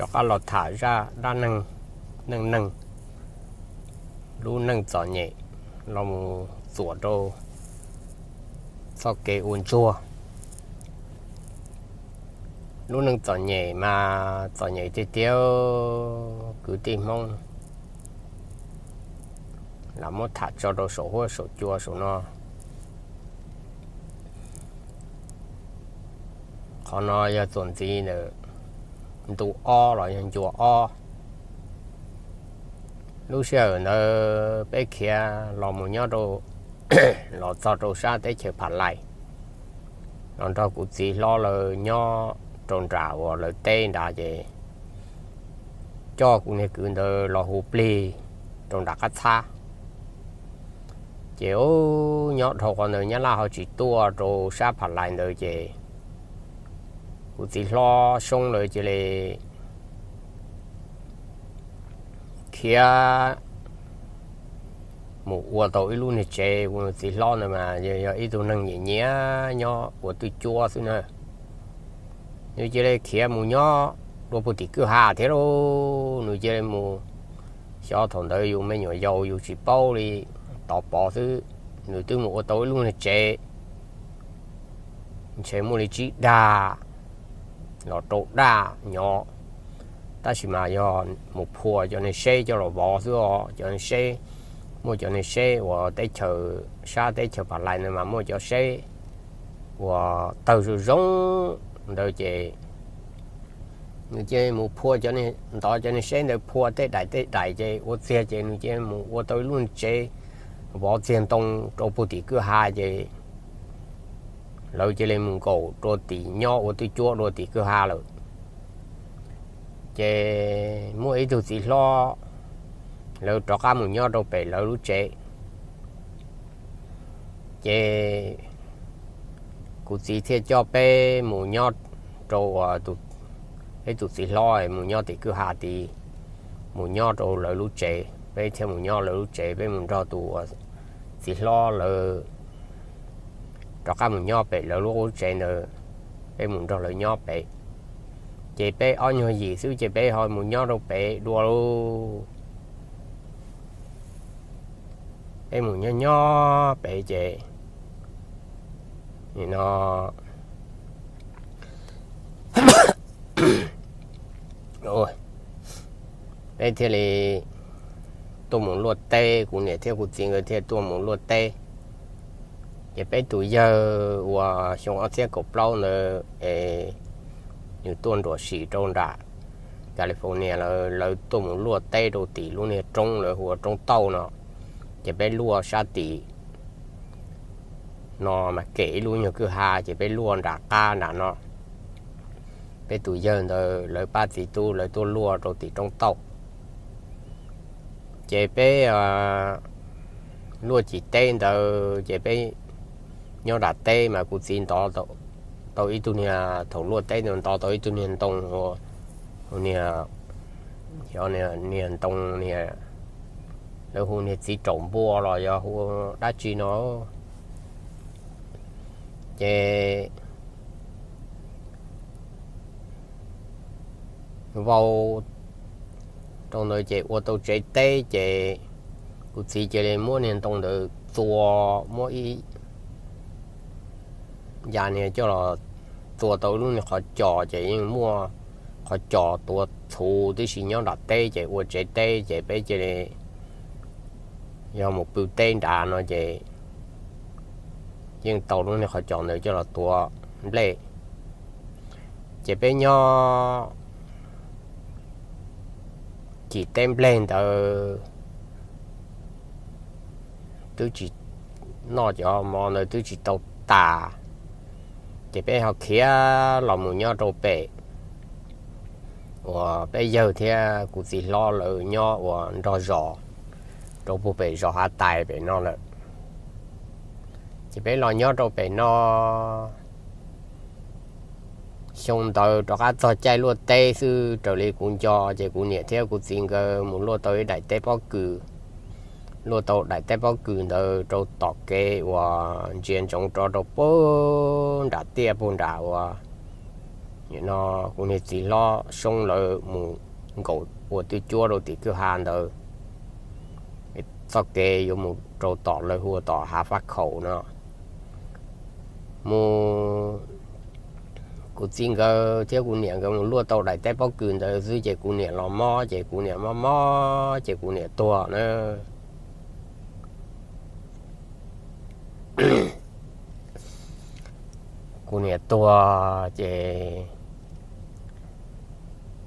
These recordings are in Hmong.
rov qab los tham zaj dab neeg, neej neeg, lub neej txom nyem los mus txuam rau txoj kev ua ntsuag. Lub neej txom nyem mas txom nyem tiag tiag, kwv tij Hmoob, lam muab tham tso rau saum huab saum cua saum no. Qhov no yog txuas ntxiv ntawm ntu ob los yog ncua ob. Lub sij hawm ntawd peb khiav los mus nyob rau, los txog rau sab teb chaws Pha Lais, los nrog kuv txiv hlob lawv nyob rau nram uas lawv teb nrad ces coj kuv niag kwv ntawd los hu plig rau nram qab txhab. Ces ub, nyob dhau qhov ntawd Nyab Laj ho tsis tuaj rau sab Pha Lais ntawd ces kuv txiv hlob Soob lawv cia li khiav mus ua tau ib lub niag tsev. Kuv txiv hlob ntawd mas yog ib tug neeg nyiam nyiam nyob ua twj cuab xwb na. Nws cia li khiav mus nyob dua puag tim kwj ha thiab lauj. Nws cia li mus, xyov thaum ntawd yus me nyuam yaus yus tsis paub li, tov pov xwb. Nws twb mus ua tau ib lub niag tsev, ntshe muaj li tsib dag los rau dag nyob, tab sis mas yog mus phua cov niag seb coj los vov xwb os. Cov niag seb, muaj cov niag seb uas teb chaws, sab teb chaws Pha Lais ntawd mas muaj cov seb uas tawg zoo zoo ntawd ces nws cia li mus phua cov, ntov cov niag seb ntawd phua tej daim tej daim ces ua txiag ces nws cia li mus ua tau ib lub tsev, vov txiag ntoo rau puag tim kwj ha ces lawv cia li mus nkaum rau tim nyob ua twj cuab dua tim kwj ha lawm. Ces muaj ib tug txiv hlob, lawv rov qab mus nyob rau pem lawv lub tsev. Ces kuv txiv thiaj coj peb mus nyob rau, peb tus txiv hlob mus nyob tim kwj ha tid, mus nyob rau lawv lub tsev. Peb thiaj mus nyob lawv lub tsev, peb mus nrog tus txiv hlob lawv rov qab mus nyob pem lawv lub qub tsev ntawd, peb mus nrog lawv nyob pem. Ces peb ob nyuag yim xwb ces peb ho mus nyob rau pem dua lauj. Peb mus nyob nyob pem ces no peb thiaj li tuaj mus luaj teb, kuv niam thiab kuv txiv nkawd thiaj tuaj mus luaj teb. Ces peb tus yawg uas xyoo ob txhiab kaum plaub ntawd es nws tuaj nruam sim rau nram California, lawv tuaj mus luaj teb rau tim lub niag roob lawv hu ua Roob Tauj no. Ces peb luaj sab tim no mas kem ib lub nyuag kwj ha ces peb luaj nram qab nram no. Peb tus yawg ntawd lawv pab txiv tub lawv tuaj luaj rau tim Roob Tauj. Ces peb luaj cim teb ntawd ces peb nyob nram teb mas kuv txiv ntov tau ib tug niag, thaum luaj teb ntawd ntov tau ib tug niag ntoo, niag, niag ntoo niag, lawv hu niag txiv raum npua los yog hu dab tsi no. Ces vau rau ntawd ces ua tau tsev teb ces kuv txiv cia li muab niag ntoo ntawd txua, muab ib ya niag coj los txua tau ib lub niag qhov cos ces yeej muaj qhov cos tuav txhuv tib si nyob nram teb ces ua tsev teb ces peb cia li yog mus pw teb nrad no ces yeej tau lub niag qhov cos ntawd coj los tuav nplej. Ces peb nyob cim teb nplej ntawd twb tsis, noj cov mov ntawd twb tsis tau tas, ces peb ho khiav los mus nyob rau pem uas peb yawg thiab kuv txiv hlob lawv nyob uas nrog zos rau puag pem zos Hav Tais pem no lawm. Ces peb los nyob rau pem no, xyoo ntawd rov qab txog caij luaj teb xwb raws li kuv nco ces kuv niam thiab kuv txiv nkawd mus luaj tau ib daim teb pob kws, luaj tau daim teb pob kws ntawd rau tom kev uas ntsia ntsoov rov rau puag nram tiaj puag nram uas Nim no kuv niag txiv hlob Soob lawv mus nkaum ua twj cuab rau tim kwj ha ntawd, txoj kev yuav mus rau tom lawv hu ua tom Hav Faj Khaum no. Mus, kuv txiv nkawd thiab kuv niam nkawd mus luaj tau daim teb pob kws ntawd xwb ces kuv niam los mob, ces kuv niam mob mob ces kuv niam tuag na. Kuv niam tuag ces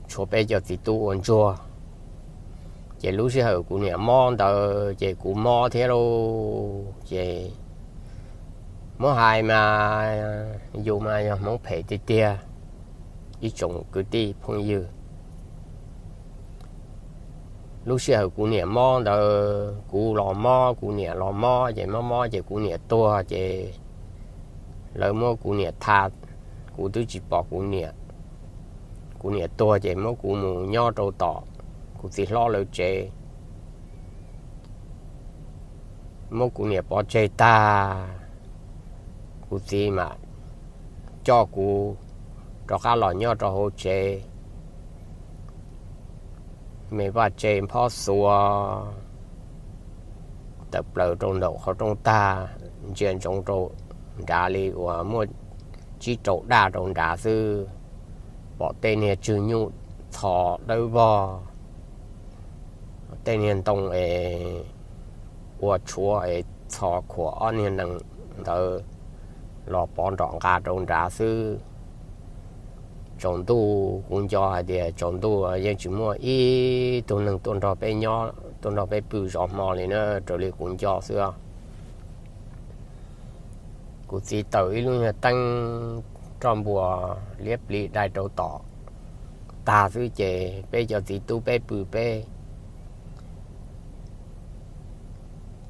tshuav peb cov txiv tub ua ntsuag. Ces lub sij hawm kuv niam mob ntawd ces kuv mob thiab lauj. Ces muab hais mas yus mas yog Hmoob phem tiag tiag, ib tsoom kwv tij phooj ywg. Lub sij hawm kuv niam mob ntawd kuv los mob, kuv niam los mob, ces mob mob ces kuv niam tuag ces lawv muab kuv niam tha, kuv twb tsis pom kuv niam. Kuv niam tuag ces muab kuv mus nyob rau tom kuv txiv hlob lawv tsev. Muab kuv niam pov tseg tag, kuv txiv mam coj kuv rov qab los nyob rau hauv tsev. Me vaj tsev nphob xuas tawm plaws rau nraum qhov rooj tag, ntsia ntsoov rau nrad li uas muaj tsib rau daj rau nrad xwb. Pom tej niag tswg nyuj txhos dawb vog, tej niag ntoo es ua tshuav es txhos khuam ob niag nees ntawd los pov nrom nqa rau nrad xwb. Tsaus ntuj kuv nco hais tias tsaus ntuj yeej tsis muaj ib tug neeg tuaj nrog peb nyob, tuaj nrog peb pw zov hmo li na, raws li kuv nco xwb. Kuv txiv taws ib lub nyuag teeb roj npua liab pliv dai rau tom tag xwb ces peb cov txiv tub peb pw peb.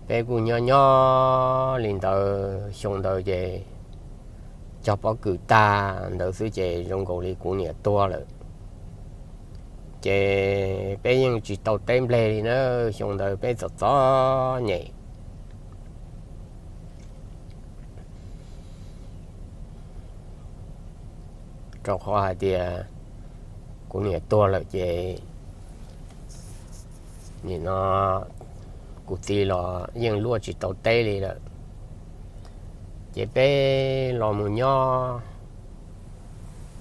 Peb kuj nyob nyob li ntawd xyoo ntawd ces cog pob kws tag ntawd xwb ces zoo nkaus li kuv niam tuag lawm. Ces peb yeej tsis tau teb nplej li na, xyoo ntawd peb txom txom nyem. Rau qhov hais tias kuv niam tuag lawm ces nim no kuv txiv los yeej luaj tsis tau teb li lawm. Ces peb los mus nyob,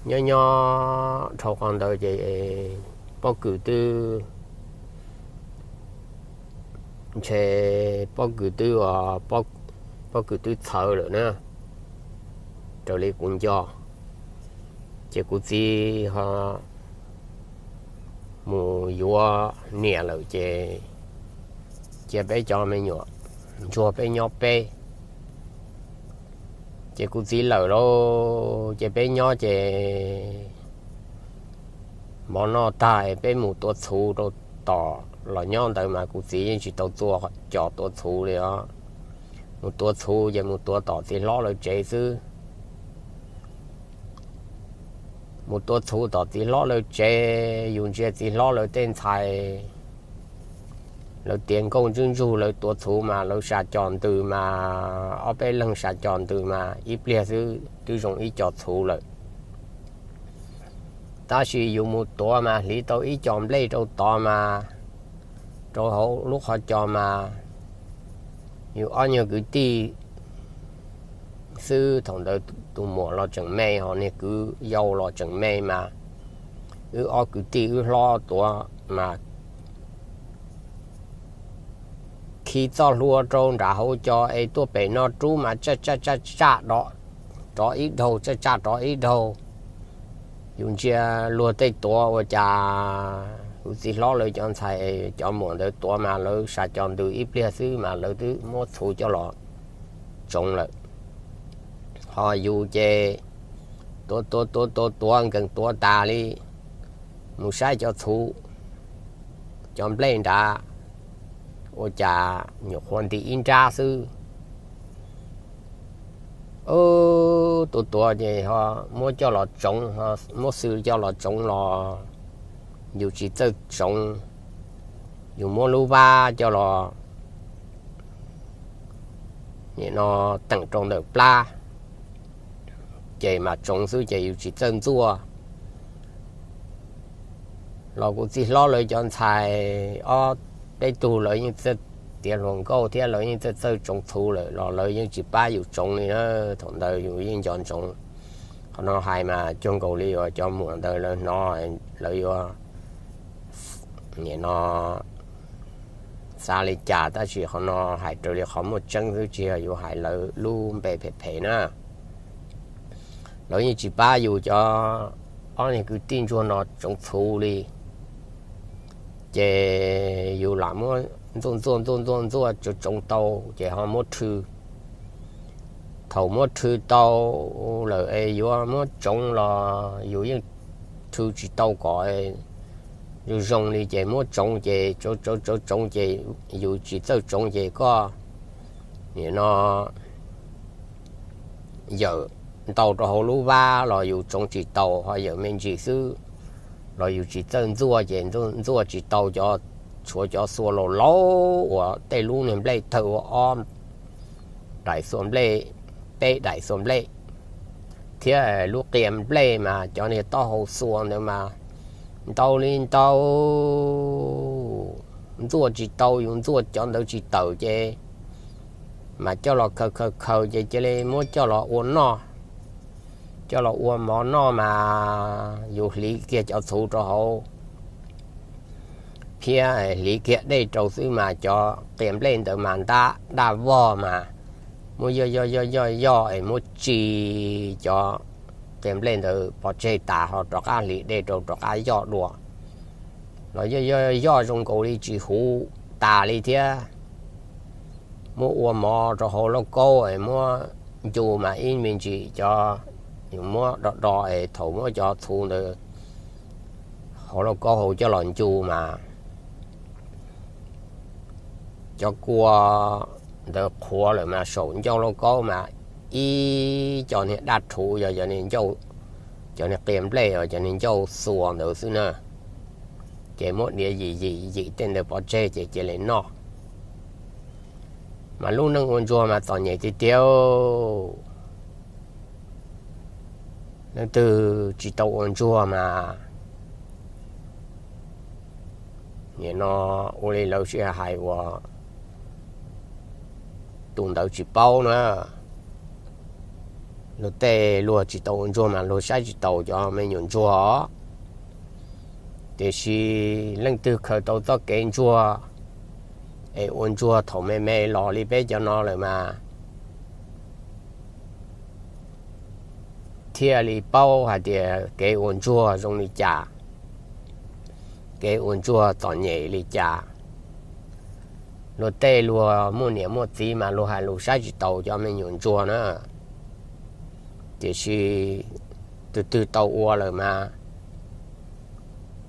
nyob nyob dhau qhov ntawd ces pob kws twb, ntshe pob kws twb, pob kws twb txhawv lawm na, raws li kuv nco. Ces kuv txiv ho mus yuav niam lawm ces cia peb cov me nyuam ntsuag peb nyob peb. Ces kuv txiv lawm lauj, ces peb nyob ces mov noj tag peb mus tuav txhuv rau tom los nyob ntawd mas kuv txiv yeej tsis tau txua cos tuav txhuv li os. Mus tuav txhuv ces mus tuav tom txiv hlob lawv tsev xwb. Mus tuav txhuv tom txiv hlob lawv tsev, yus ntsia txiv hlob lawv tej ntxhais, lawv tiav nkauj ntswb ntsug lawv tuav txhuv mas lawv sam cos ntws mas ob peb leeg sam cos ntws mas ib pliag xwb twb zoo ib co txhuv lawm. Tab sis yus mus tuav mas hliv tau ib co nplej rau tod mas, rau hauv lub qhov cos mas, yus ob nyuag kwv tij xwb, thaum ntawd tus muam los tseem me ho niag kwv yau los tseem me mas, wb ob kwv tij wb hlob tuav mas khi txoj hlua rau nram hauv cos es tuaj pem no rub mas tsaj tsaj tsaj tsaj rov ib dhau, tsaj tsaj rov ib dhau. Yus ntsia luag tej tuav ua cas, kuv txiv hlob lawv cov ntxhais cov muam ntawd tuav mas lawv sam cos ntws ib pliag xwb mas lawv twb muab txhuv coj los tsoov lawm. Ho yus ces tuav tuav tuav tuav tuav nkees tuav tas li, mus saib cov txhuv, cov nplej nrad, ua cas nyuam qhuav nti ib nrab xwb. Tuav tuav ces ho muab coj los tsoov, muab xwb coj los tsoov los yus tsis txawj tsoov, yus muab lub vab coj los nim no teem rau ntawm plab, ces mas tsoov xwb ces yus tsis txawj ntxuaj. Los kuv txiv hlob lawv cov ntxhais ob peb tug lawv yeej txawj tiav hluas nkauj thiab lawv yeej txawj txawj tsoov txhuv lawm los lawv yeej tsis pab yus tsoov li na. Thaum ntawd yus yeej nco ntsoov. Qhov no hais mas cuag nkaus li uas cov muam ntawd lawv hnov lawv yuav nim no xav li cas, tab sis qhov no hais raws li qhov muaj tseeb xwb, tsis yog yus hais lawv lub npe phem phem na. Lawv yeej tsis pab yus cov ob niag kwv tij ntsuag no tsoov txhuv li. Ces yus lam muab ntxuaj ntxuaj ntxuaj ntxuaj ntxuaj tsoov tsoov tau, ces ho muab rhw. Thaum muab rhw tau lawm es yuav muab tsoov los yus yeej rhw tsis tau kom zoo zoo li, ces muab tsoov ces tsoov tsoov tsoov tsoov ces yus tsis txawj tsoov ces koj nim no yawm ntau rau hauv lub vab los yus tsoov tsis tau, ho yawm me ntsis xwb los yus tsis txawj ntxuaj ces ntxuaj tsis tau cov, tshuav cov xua laus laus uas tej lub niag nplej tawg ua ob daim xua nplej, peb daim xua nplej, thiab lub qia nplej mas cov niag taub hau xua ntawd mas ntau li ntau, ntxuaj tsis tau, yus ntxuaj cov ntawd tsis tawm ces mas coj los khaws khaws khaws ces cia li muab coj los ua noj, coj los ua mov noj mas yus hliv kiag cov txhuv rau hauv phiab hliv kiag dej rau xwb mas cov qia nplej ntawd mas ntab daj vog mas muab yoj yoj yoj yoj yoj es muab tsi cov qia nplej ntawd pov tseg tas ho rov qab hliv dej rau rov qab yoj dua los yoj yoj yoj zoo nkaus li tsis huv tas li thiab. Muab ua mov rau hauv lauj kaub es muab ncu mas ib me ntsis cov, yus muab do do es thaum muab cov txhuv ntawd hauv lauj kaub hauv coj los ncu mas cov kua ntawd qhuav lawm mas saum ncauj lauj kaub mas ib co niag daj rhuv yog cov niag ncauj, cov niag qia nplej uas cov niag ncauj xuas ntawd xwb na. Ces muab diav yim yim yim tej ntawd pov tseg ces cia li noj. Mas lub neej ua ntsuag mas txom nyem tiag tiag. Leej twg tsis tau ua ntsuag mas nim no ua li lawv sij hais uas tus ntawd tsis paub na. Luag tej luag tsis tau ua ntsuag mas luag saib tsis taus cov me nyuam ntsuag. Tiam sis leej twg khaws tau txoj kev ntsuag es ua ntsuag thaum me me los li peb cov no lawm mas thiaj li paub hais tias kev ua ntsuag zoo li cas, kev ua ntsuag txom nyem li cas. Luag tej luag muaj niam muaj txiv mas luag hais lus saib tsis taus cov me nyuam ntsuag na. Tiam sis tus twg tau ua lawm mas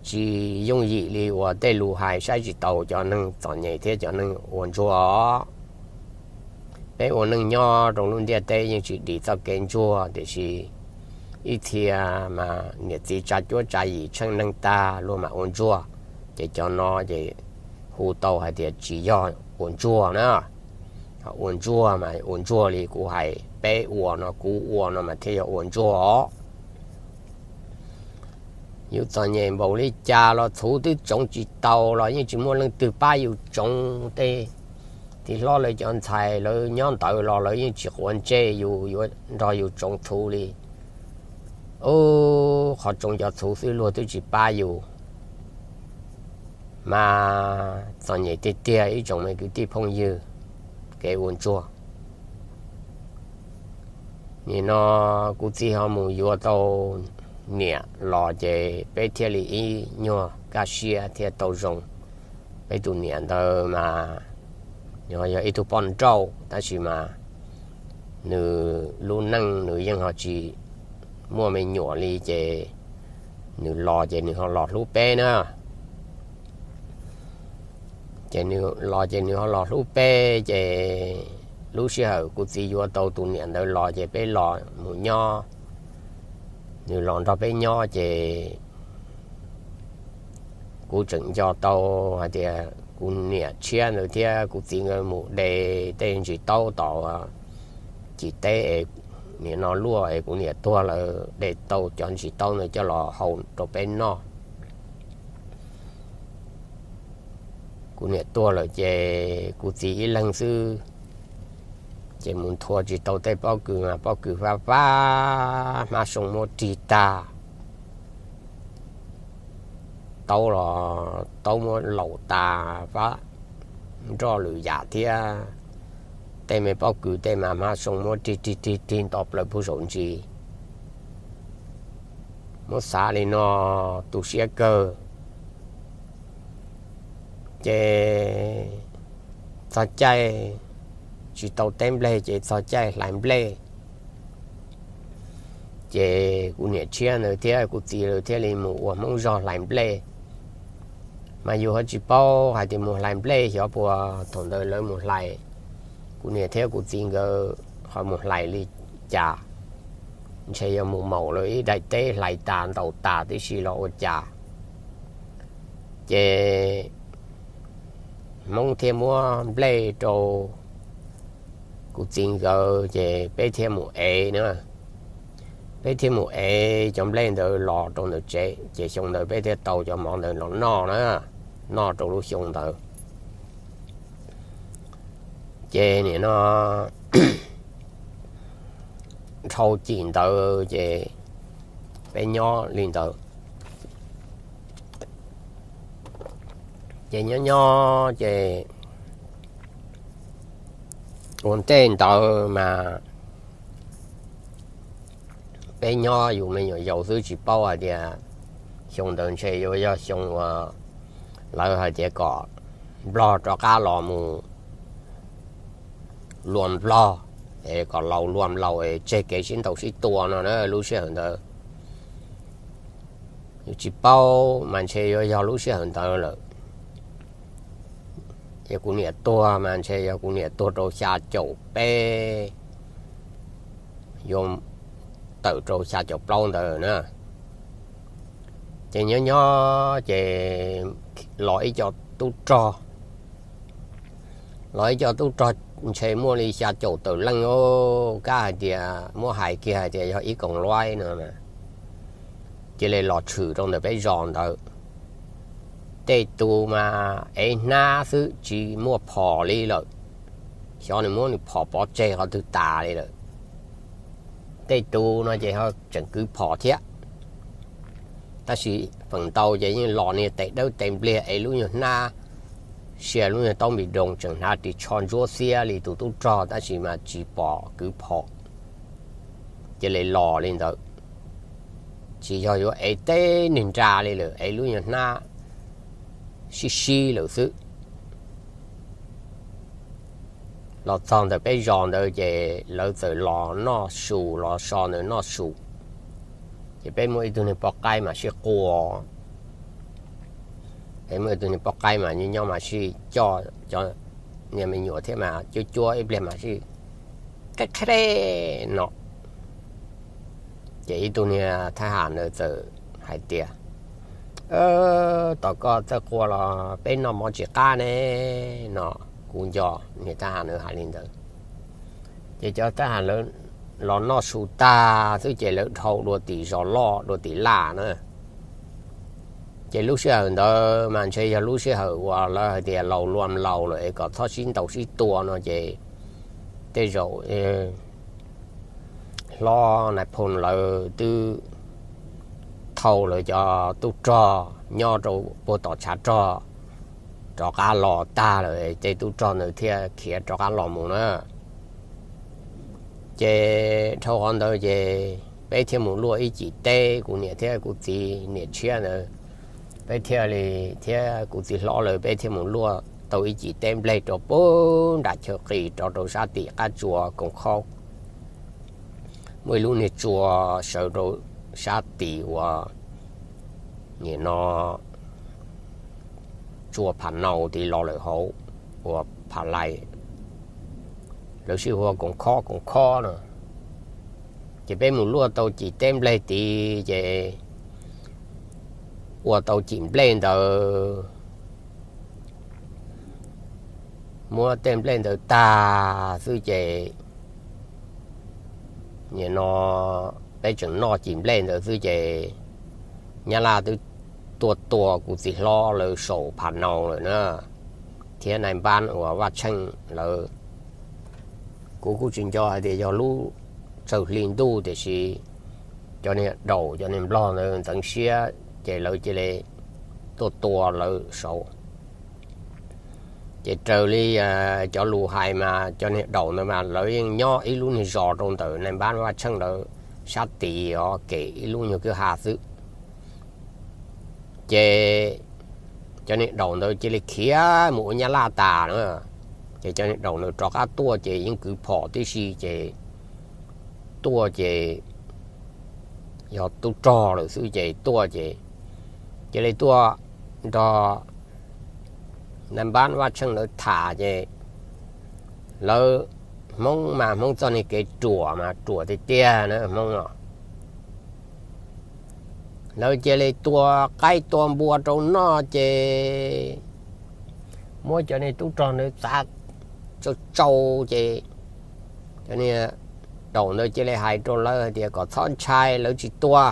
tsis yooj yim li uas tej lus hais saib tsis taus cov neeg txom nyem thiab cov neeg ua ntsuag. Peb ua neej nyob rau lub ntiaj teb yeej tsis dim txoj kev ntsuag, tiam sis ib txhia mas niam txiv tsa cuab tsa yim tsheej neeg tag luag mam ua ntsuag, ces cov no ces hu tau hais tias tsis yog ua ntsuag na. Ua ntsuag mas ua ntsuag li kuv hais, peb ua no kuv ua no mas thiaj yog ua ntsuag os. Yus txom nyem npaum li cas los txhuv twb tsoov tsis tau los yeej tsis muaj leej twg pab yus tsoov. Tej txiv hlob lawv cov ntxhais lawv nyob ntawd los lawv yeej tsis quav ntsej yus yuav nrog yus tsoov txhuv li. Ub, qhov tsoov cov txhuv xwb luag twb tsis pab yus, mas txom nyem tiag tiag ib tsoom me kwv tij phooj ywg. Kev ua ntsuag, nim no kuv txiv ho mus yuav tau niam los ces peb thiaj li ib nyuag kaj siab thiaj tau zoo. Peb tus niam ntawd mas nws yog ib tug poj nrauj tab sis mas nws lub neej nws yeej ho tsis muaj me nyuam li ces nws los ces nws ho los hlub peb na. Ces nws los ces nws ho los hlub peb ces lub sij hawm kuv txiv yuav tau tus niam ntawd los ces peb los mus nyob, nws los nrog peb nyob ces kuv tseem nco tau hais tias kuv niam tshiab ntawd thiab kuv txiv nkawd mus de tej ntsis taub tom cim teb es nim no luaj es kuv niam tuag lawm, de tau cov ntsis taub ntawd coj los hau rau peb noj. kuv niam tuag lawm ces kuv txiv ib leeg xwb, ces mus nthua tsis tau tej pob kws mas pob kws fab fab hmab soo muab rig tag, taub los taub muab laum tas, fab nroj lwm yam thiab. Tej me pob kws tej mas hmab soo muab rig rig rig rig nto plaws puag saum ntsis. Muab xav li no tu siab kawg. Ces txog caij tsis tau teb nplej ces txog caij hlais nplej, ces kuv niam tshiab ntawd thiab kuv txiv lawv thiaj li mus ua Hmoob zog hlais nplej. Mas yus ho tsis paub hais tias mus hlais nplej xyov puas thaum ntawd lawv mus hlais, kuv niam thiab kuv txiv nkawd ho mus hlais li cas, ntshe yog mus maum lawv ib daim teb hlais tas ntaus tas tib si los ua cas. Ces Hmoob thiaj muab nplej rau kuv txiv nkawd ces peb thiaj mus ev na. Peb thiaj mus ev cov nplej ntawd los rau ntawm tsev ces xyoo ntawd peb thiaj tau cov mov ntawd los noj na, noj rau lub xyoo ntawd. Ces nim no dhau cim ntawd ces peb nyob li ntawd. Ces nyob nyob ces ua ntej ntawd mas peb nyob yus me nyuam yaus xwb tsis paub hais tias xyoo ntawd ntshe yuav yog xyoo uas lawv hais tias kom Nplog rov qab los mus luam Nplog, es kom laus luam laus es tseg kev sib ntaus sib tua no na. Lub sij hawm ntawd yus tsis paub mas ntshe yuav yog lub sij hawm ntawd lawm. Ces kuv niam tuag mas ntshe yog kuv niam tuag rau xya caum peb, yuav tawm rau xya caum plaub ntawd na. Ces nyob nyob ces los ib co tub rog, los ib co tub rog ntshe muaj li xya caum tawm leej os, kab hais tias muab hais kiag hais tias yog ib koom luaib no. Cia li los tshwm rau ntawm peb zos ntawd. Tej tus mas ev hnab xwb tsis muaj phom li lawm, xyov nws muab nws phom pov tseg qhov twg tas li lawm. Tej tus no ces ho tseem kwv phom thiab, tab sis feem ntau ces yeej los niag tes dawb tes npliag ev lub nyuag hnab, sia lub nyuag taub npis doos tseem hnav ris tsho ntsuab xiab li tus tub rog tab sis mas tsis pom kwv phom. Cia li los li ntawd, tsis yog yuav ev teb niag nra li lawm, ev lub nyuag hnab sib sib lawm xwb. Los txog ntawm peb zos ntawd ces lawv txawm los noj su, los so ntawd noj su. Ces peb muaj ib tug niag poj qaib mas sib quas, peb muaj ib tug niag poj qaib mas nyob nyob mas sib coj cov niag me nyuam thiab mas cuab cuab ib pliag mas sib qe qe no. Ces ib tug niag thab ham ntawd txawm hais tias, Tom koj txawj quas los peb noj mov tsis qab ne, no. Kuv nco niag thab ham ntawd hais li ntawd. Ces cov thab ham lawv los noj su tag xwb ces lawv dhau dua tim zos loj dua tim laj na. Ces lub sij hawm ntawd mas ntshe yog lub sij hawm uas lawv hais tias laus luam laus lawm es kom txhob sib ntaus sib tua no ces tej zaum hlob nais phoo lawv twb thauj lawv cov tub rog nyob rau puag tom tshav rog rov qab los tag lawm, tej tub rog ntawd thiaj khiav rov qab los mus na. Ces dhau qhov ntawd ces peb thiaj mus luaj ib cim teb, kuv niam thiab kuv txiv niam tshiab ntawd, peb thiaj li, thiab kuv txiv hlob lawm peb thiaj mus luaj tau ib cim teb nplej rau puag nram chaw qis rov rau sab tim qab tsua koom khob. Muaj ib lub niag tsua sawv rau sab tim uas nim no tsua Pham Nau tid los lawm hauv uas Pham Lais, lawv sij hu ua koom khob koom khob no. Ces peb mus luaj tau cim teb nplej tid ces ua tau cim nplej ntawd, muab tej nplej ntawd tag xwb ces nim no peb tseem noj cim nplej ntawd xwb ces Nyab Laj twb tuaj tua kuv txiv hlob lawv saum Pham Nau lawm na. thiab nais npab uas Vaj Tsheej lawv, kuv kuj tsis nco hais tias yog lub tsawg hli ntuj, tiam sis cov niag daus cov niag nplog ntawd ntxeev siab ces lawv cia li tuaj tua lawv saud. Ces raws li cov lus hais mas cov niag daus ntawd mas lawv yeej nyob ib lub niag zos rau ntawm nais npab Vaj Tsheej lawv sab tid os, kem ib lub nyuag kwj ha xwb. Ces cov niag daus ntawd cia li khiav mus ua Nyab Laj tas na. Ces cov niag daus ntawd rov qab tuaj ces yeej kwv phom tib si ces tuaj ces yog tub rog lawm xwb ces tuaj ces cia li tuaj nrog nais npab Vaj Tsheej lawv tham ces lawv, Hmoob mas Hmoob txoj niag kev ruam mas ruam tiag tiag na Hmoob os. Lawv cia li tua qaib tua npua rau noj ces muab cov niag tub rog ntawd txav tsau tsau ces cov niag daus ntawd cia li hais rau lawv hais tias kom txhob ntshai, lawv tsis tua,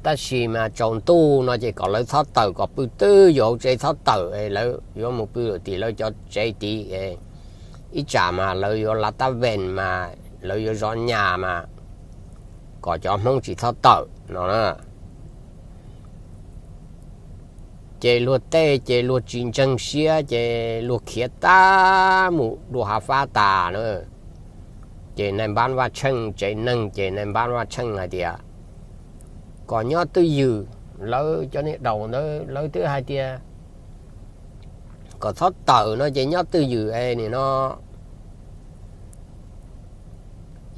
tab sis mas tsaus ntuj no ces kom lawv txhob tawm, kom pw twj ywm hauv tsev txhob tawm, lawv yuav mus pw tim lawv cov tsev tid. Ib tsam mas lawv yuav lav tab vees mas lawv yuav zov nyas mas kom cov Hmoob tsis txhob tawm no na. Ces luag tej ces luag tsis ntseeg siab ces luag khiav tag mus dua hav fab tas na. Ces nais npab Vaj Tsheej tsev neeg ces nais npab Vaj Tsheej hais tias kom nyob twj ywm, lawv cov niag daus ntawd lawv twb hais tias kom txhob tawm no ces nyob twj ywm es nim no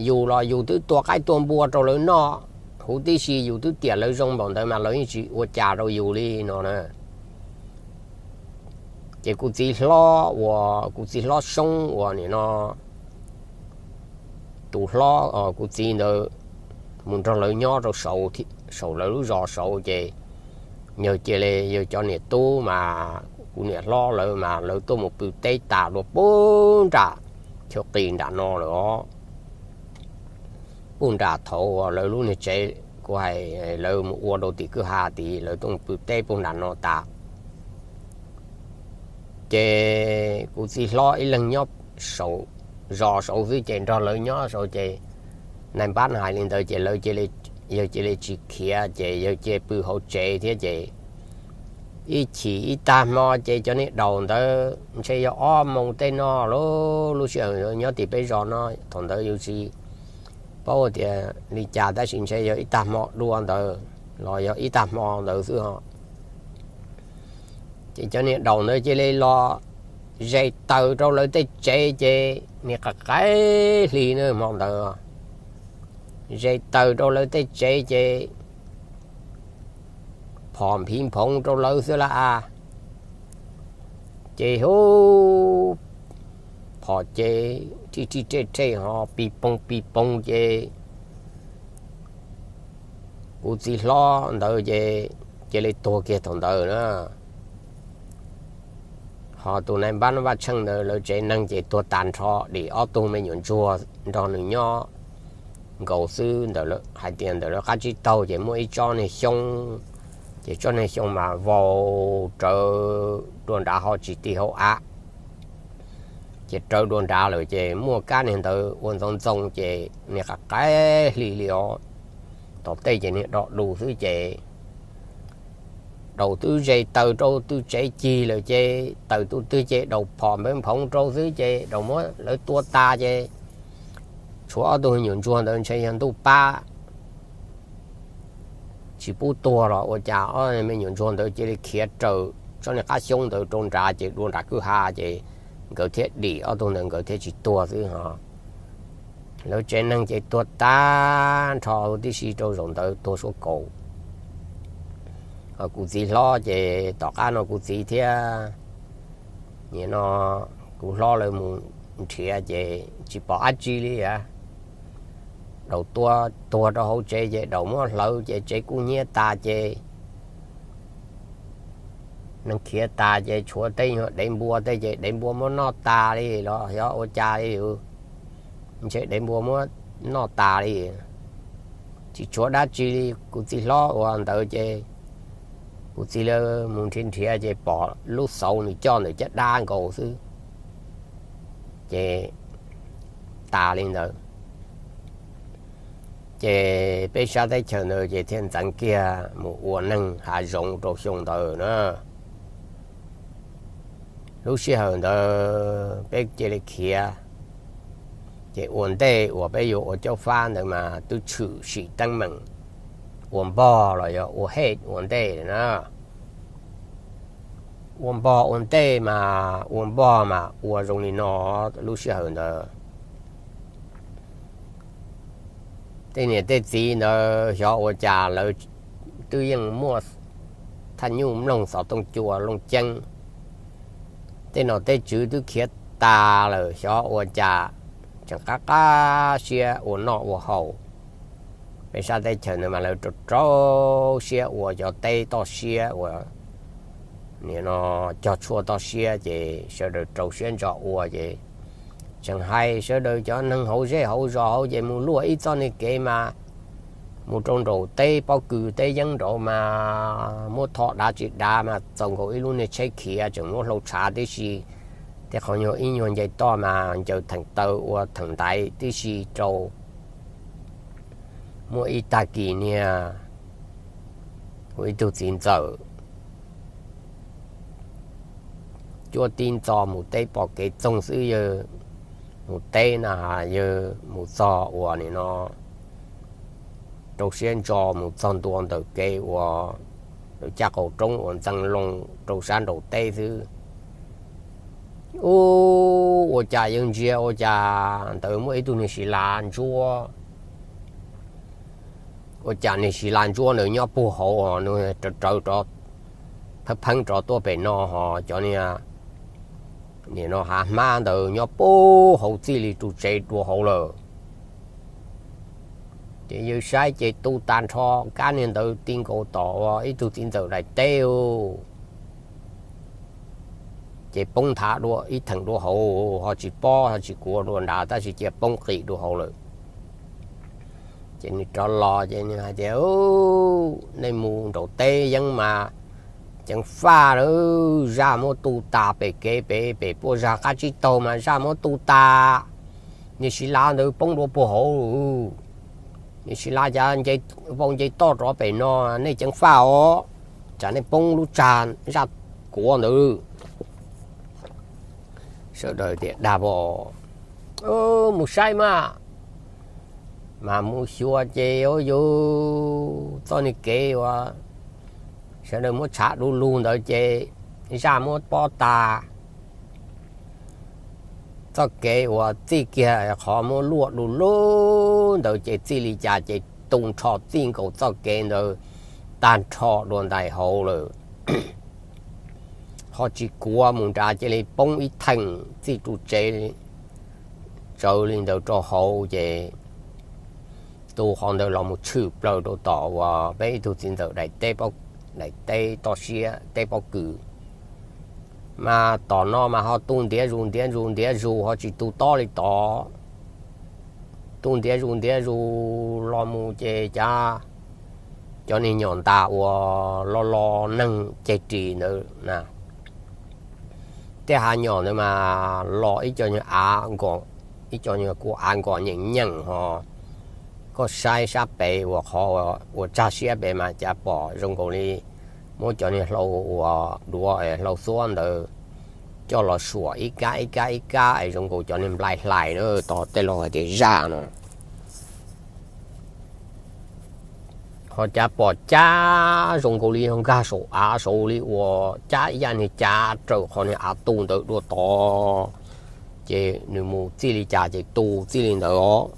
yus los yus twb tua qaib tua npua rau lawv noj huv tib si, yus twb tiam lawv zoo npaum ntawd mas lawv yeej tsis ua cas rau yus li no na. Ces kuv txiv hlob uas kuv txiv hlob Soob uas nim no tus hlob kuv txiv ntawd mus nrog lawv nyob rau saum lawv lub zos saud ces yawg cia li, yawg cov niam tub mas kuv niam hlob lawv mas lawv tuaj mus pw teb tas dua puag nram chaw qis nram no lawm os. Puag nram thaum uas lawv lub niag tsev kuv hais lawv mus ua rau tim kwj ha tid, lawv tuaj mus pw teb puag nram no tas. Ces kuv txiv hlob ib leeg nyob saum zos saud xwb ces nrog lawv nyob saud ces nais npab hais li ntawd ces lawv, yawg cia li tsis khiav ces yawg cia li pw hauv tsev thiab ces ib chim ib tag hmo ces cov niag daus ntawd ntshe yog ob moos tej no lub, lub sij hawm nyob tim peb zos no thaum ntawd yus tsis paub tias li cas tab sis ntshe yog ib tag hmo dua ntawd los yog ib tag hmo ntawd xwb ho. Ces cov niag daus ntawd cia li los ze taws rau lawv tej tsev ces niag qa qaib hli na hmo ntawd ze taws rau lawv tej tsev ces phom nphiv nphoov rau lawv xwb lawm a. Ces hu phom ces rij rij rij rij ho pis poog pis poog ces kuv txiv hlob ntawd ces cia li tuag kiag thaum ntawd na. Ho tus nais npab Vaj Tsheej ntawd lawv tsev neeg ces tuag tas nrho, dim ob tug me nyuam ntsuag nrog nws nyob nkaus xwb. Ntawm hais tias ntawm lawv qab tsib taug ces muaj ib tsob niag xyoob, ces tsob niag xyoob mas vau rawv dua nrad ho tsis ti hauv av. Ces rawv dua nrad lawm ces muaj kab niag ntawd ua ntxoov ntxoo ces niag qa qaib hli li os. Tom tej ces niag do du xwb ces daus twb ze taws rau twb tsev cig lawm ces taws tus twg ces daus phom npawv nphoov rau xwb ces daus muab lawv tua tas ces tshuav ob tug me nyuam ntsuag ntawd ntshe yog ntuj pab tsis pub tuag los ua cas ob me nyuam ntsuag ntawd cia li khiav raws tsob niag qab xyoob ntawd rau nrad ces dua nram kwj ha ces nkawd thiaj dim ob tug ntawd nkawd thiaj tsis tuag xwb ho. Lawv tsev neeg ces tuag tag nrho huv tib si rau zaum ntawd tuag suab kaus. Kuv txiv hlob ces tom qab no kuv txiv thiab nim no kuv hlob lawv mus nrhiav ces tsis pom dab tsi li a. Daus tua tuag rau hauv tsev ces daus muab hlawv ces tsev kub hnyiab tas ces neeg khiav tas ces tshuav tej nyuag dev npua tej ces dev npua muab noj tas li los xyov ua cas li. Ntshe dev npua muab noj tas li, tsis tshuav dab tsi li. Kuv txiv hlob uas ntawd ces Kuv txiv lawv mus nrhiav nrhiav ces pom lub xauv nws coj ntawm caj dab nkaus xwb, ces tas li ntawd. Ces peb sab teb chaws ntawd ces thiaj ntxeev kiag mus ua neeg hav zoov rau xyoo ntawd na. Lub sij hawm ntawd peb cia li khiav, ces ua ntej uas peb yuav ua caub fab ntawd mas twb tshwm sim teeb meem ua npog los yog ua hej ua ntej na. Ua npog ua ntej mas ua npog mas ua zoo li no. Lub sij hawm ntawd tej niam tej txiv ntawd xyov ua cas lawv twb yeej muaj thaj nyuj mloog xov tooj cua looj ceeb, tej nom tej tswv twb khiav tas lawm xyov ua cas tseem qab qab siab ua noj ua haus. Peb sab teb chaws ntawd mas lawv rau rau siab ua cov teb toj siab ua nim no cog tshuaj toj siab ces sawv daws rau siab ntso ua ces tseem hais sawv daws cov neeg hauv zej hauv zos hauv ces mus luaj ib txoj niag kev mas mus rau nraum teb pob kws teb yeeb nraud mas muab tho dav tsis dav mas txaus nkaus ib lub niag tsheb khiav tseem muab hlau tshav tib si, tej qhov nyuag ib nyuag nce toj mas ncaws theem taw ua theem ntaiv tib si rau. Muaj ib tag kis niag kuv ib tug txiv ntxawm cuab tib ntxo mus teb pom kev txoog xwb yawg, mus teb na, yawg mus txog uas nim no rau siab ntso mus txog ntua ntawm kev uas lawv caj qaum roob uas ntxeev loo rau sab nraum teb xwb. Ub, ua cas yawg ntsia ua cas ntawd muaj ib tug niag siv lav ntsuab, ua cas niag siv lav ntsuab ntawd nyob puag hauv, rawv rov, pheeb pheeb rov tuaj pem no ho cov niag nim no hav hmab ntawd nyob puag hauv txij li ru tsev dua hauv lawm. Ces yawg saib ces tu tag nrho kab niag ntawd ti nkaus tom ua ib tug txiv ntxawm daim teb u, ces poob nthav dua ib theem dua hauv, ho tsis pob ho tsis kuav dua nrad tab sis cia poob qis dua hauv lawm. Ces nws rov los ces nws hais tias, nej mus nraum teb yeeb mas ceev faj lawm, zaj muab tu tas pem kev pem, pem puab zag qab tsib taug mas zaj muab tu tas, niag siv lav ntawd poob dua puag hauv, niag siv lav cav vau nce toj rov pem no, nej ceev faj os, tsam nej poob lub tsag zaj kuav ntawd. Sawv daws tias dag pom, mus saib mas, mas mus xyuas ces yus txoj niag kev uas sawv daws muab tshav du lug ntawd ces zaj muab pob tas. Txoj kev uas txij kiag qhov muab luaj du lug ntawd ces txij li cas ces tu nrho txij nkaus txoj kev ntawd tag nrho dua ntais hauv lawm. Ho tsis kuav mus nrad cia li poob ib theem txij ru tsev tsawv li ntawd rau hauv ces tus qhov ntawd los mus tshwm plaws rau tom uas peb ib tug txiv ntxawm daim teb, daim teb toj siab teb pob kws. Mas tom no mas ho tu ntiav zus ntiav zus ntiav zus ho tsis tu tob li tod. Tu ntiav zus ntiav zus los mus ces cas cov niag nyom ntas uas lo lo neeg ceg ris ntawd na, tej hav nyom ntawd mas los ib co nyuag av nko, ib co nyuag kuv av nkos nyeem nyeem ho koj saib sab pem uas qhov ua tsag siab pem mas cas pom zoo nkaus li muab cov niag hlau uas duav hlau xuab ntawd coj los suam ib kab ib kab ib kab es zoo nkaus cov niag nplai hlais na, tog tej laug hais tias zaj no. Ho cas pom cab zoo nkaus li nkag saum av saud li uas cab ib yam niag cab raws qhov niag av tu ntawd dua tod, ces nws mus txij li cas ces tu txij li ntawd os.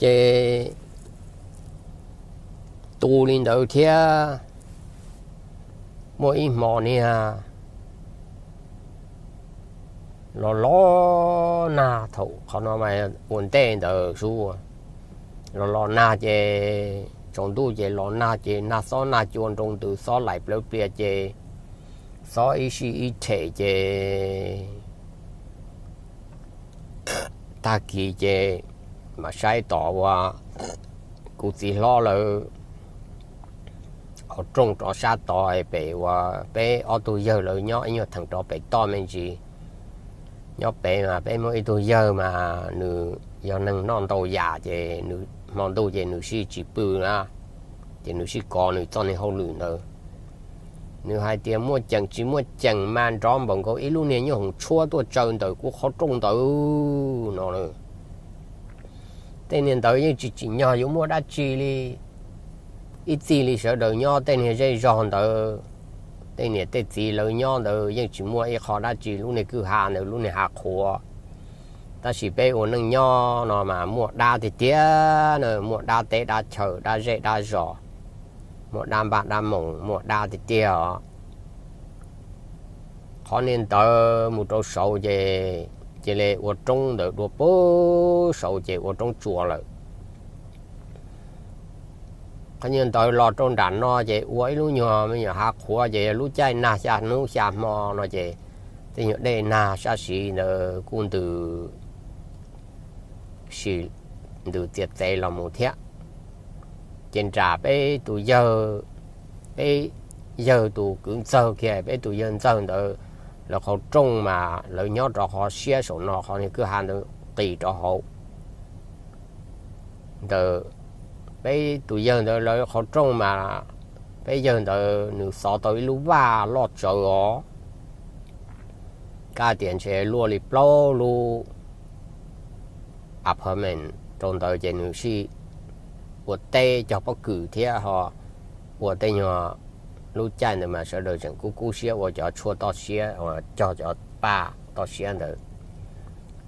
Ces tu li ntawd thiab muaj ib hmo niag los los nag, thaum qhov no mas ua ntej ntawd xwb, los los nag ces tsaus ntuj ces los nag ces nag xob nag cua nroo ntws xob laim plawv plias ces xob ib sij ib rhem ces tag kis ces mam saib tom uas kuv txiv hlob lawv hauv rooj rov sab tod pem uas peb ob tug yawg lawv nyob ib nyuag theem rov pem toj me ntsis. Nyob pem mas peb muaj ib tug yawg mas nws yog neeg noj ntau yam ces nws hmo ntuj ces nws sib tsis pw na, ces nws sib kov nws txoj niag hauj lwm ntawd. Nws hais tias muaj ceem tsis muaj ceem mas nrov npaum nkaus ib lub niag nyuj hoom tshuab tuaj tsaws ntawm kuv qhov rooj ntawd no. Tej niag ntawd yeej tsis tsim nyog yuav muaj dab tsi li. Ib txij li sawv daws nyob tej niag zej zog ntawd, tej niam tej txiv lawv nyob ntawd yeej tsis muaj ib qho dab tsi, lub niag kwj ha ntawd lub niag hav qhuav. Tab sis peb ua neej nyob no mas muaj dab tiag tiag na, muaj dab teb dab chaw, dab zej dab zos, muaj dab npaj dab moos, muaj dab tiag tiag os. Qhov niag ntawd mus rau saud ces cia li ua roob ntawd dua puag saud ces ua roob tsuas lawm. Qhov niag ntawd los rau nram no ces ua ib lub nyuag me nyuam hav qhuav ces lub caij nag xya hnub xya hmo no ces tej nyuag dej nag sab siv ntawd kuj ntws sim ntws txias txev los mus thiab. Ces nram peb tus yawg, peb yawg tus kwv ntxawg kiag, peb tus yawg ntxawg ntawd lawv qhov rooj mas lawv nyob rau qhov siab saum no, qhov niag kwj ha ntawd qis rau hauv ntawd. Peb tus yawg ntawd lawv qhov rooj mas peb yawg ntawd nws xov tau ib lub vaj loj tsawv os, kaj tias ntshe luaj li plaub lub apartment rau ntawd ces nws sij ua teb cog pob kws thiab ho ua tej nyuag, lub caij ntawd mas sawv daws tseem kub kub siab ua cov tshuaj toj siab, cog cov paj toj siab ntawd.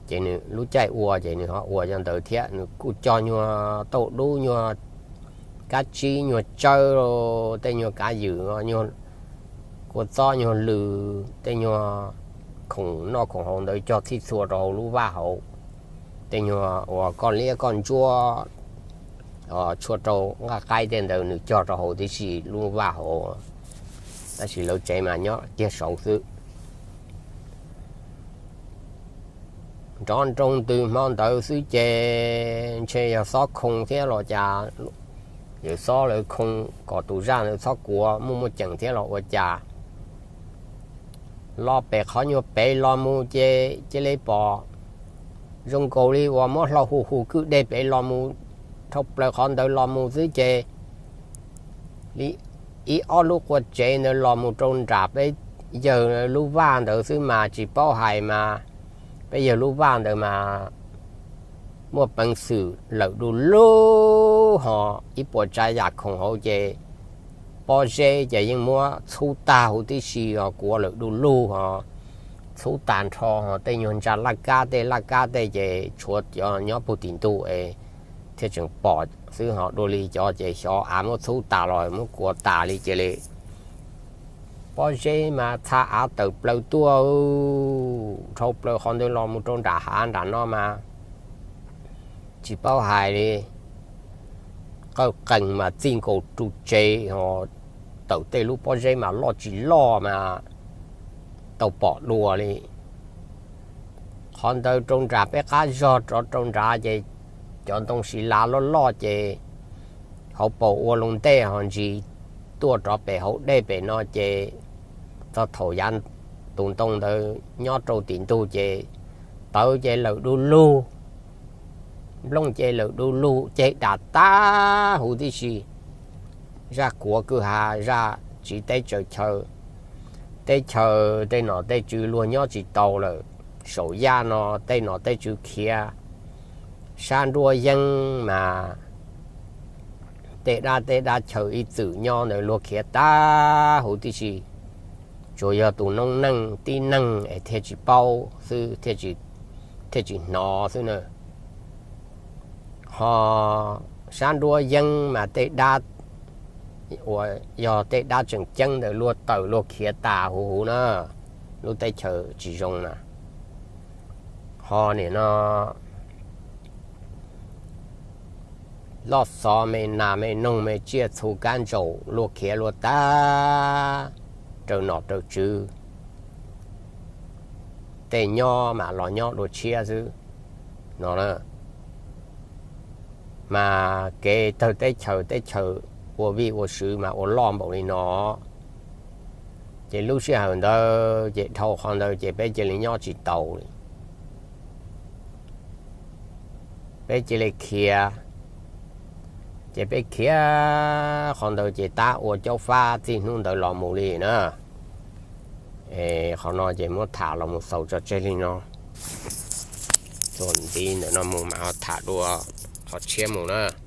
Ces nws lub caij ua ces nws ho ua cov ntawd thiab, nws kuj cog nyuag tauj dub, nyuag kab tsib, nyuag tsawb, tej nyuag kav ywm, nyuag kua txob, nyuag lws, tej nyuag khoom noj khoom haus ntawd cog txhij txhua rau hauv lub vaj hauv. Tej nyuag uas koj liab koj ntsuab, tshuaj rau nqaij qaib tej ntawd nws cog rau hauv tib si lub vaj hauv. Tab sis lawv tsev mas nyob kiag saud xwb. Nrov nroo ntws hmo ntawd xwb ces ntshe yog xob khoo thiab los cas, yawm xob lawv khoo kom tus zaj ntawd txhob kuav muaj muaj ceem thiab los ua cas. Los pem qhov nyuag pem los mus ces cia li pom zoo nkaus li uas muab hlau hu hu kwj dej pem los mus, dhau plaws qhov ntawd los mus xwb ces li ib ob lub qua tsev ntawd los mus rau nram peb yawg lub vaj ntawd xwb mas tsis paub hais mas peb yawg lub vaj ntawd mas muaj peev xwm lawm du lug ho ib puas tsav yam khoom hauv ces pob zeb ces yeej muab txhub tag huv tib si os, kuav lawm du lug ho txhub tag nrho ho tej nyuag ntsa laj kab tej laj kab tej ces tshuav cov nyob puag tim ntug es thiaj tseem pom xwb ho dua li cov ces xyov av muab txhub tas los muab kuav tas li cia li. Pob zeb mas txha av tawm plaws tuaj dhau plaws qhov ntawd los mus rau nram hav nram no mas tsis paub hais li. Qawj qees mas txij nkaus ru tsev ho tawm tej lub pob zeb mas loj tsis loj mas tau pom dua li. Qhov ntawd rau nram peb qab zog rov rau nrad ces cov ntoo si las loj loj ces hauv paus ua loo ntej ho ntsis tuaj rov pem hauv dej pem no ces txog thaum yav tus ntoo ntawd nyob rau tim ntug ces tawv ces lawm du lug, nplooj ces lawm du lug, ceg dam tag huv tib si. Zaj kuav kwj ha, zaj tsiv teb tsaws chaw, teb chaws tej nom tej tswv luag nyob tsis tau lawm. Saum yaj no tej nom tej tswv khiav, sab nruab yeeb mas tej dab teb dab chaw ib txwm nyob ntawd luag khiav tag huv tib si. Tsuas yog tus noob neej tib neeg es thiaj tsis paub xwb, thiaj tsis hnov xwb na. Ho sab nruab yeeb mas tej dab uas yog tej dab tseem ceeb ntawd luag tawm luag khiav tas huv huv na, lub teb chaws tsis zoo na. Ho nim no loj xov me nas me noog me tsiaj txhu kab ntsaum luag khiav luag tag raws nom raws tswv. Tej nyob mas los nyob dua tshiab xwb no na. Mas kev tawg teb chaws teb chaws ua vij ua sw mas ua loj npaum li no. Ces lub sij hawm ntawd ces dhau qhov ntawd ces peb cia li nyob tsis taus li. Peb cia li khiav, ces peb khiav qhov ntawd ces tab ua caub fab txij hnub ntawd los mus li na. Qhov no ces muab tham los mus xaus tso tseg li no. Txuas nti ntawm no mus mam tham dua qhov tshiab mus na.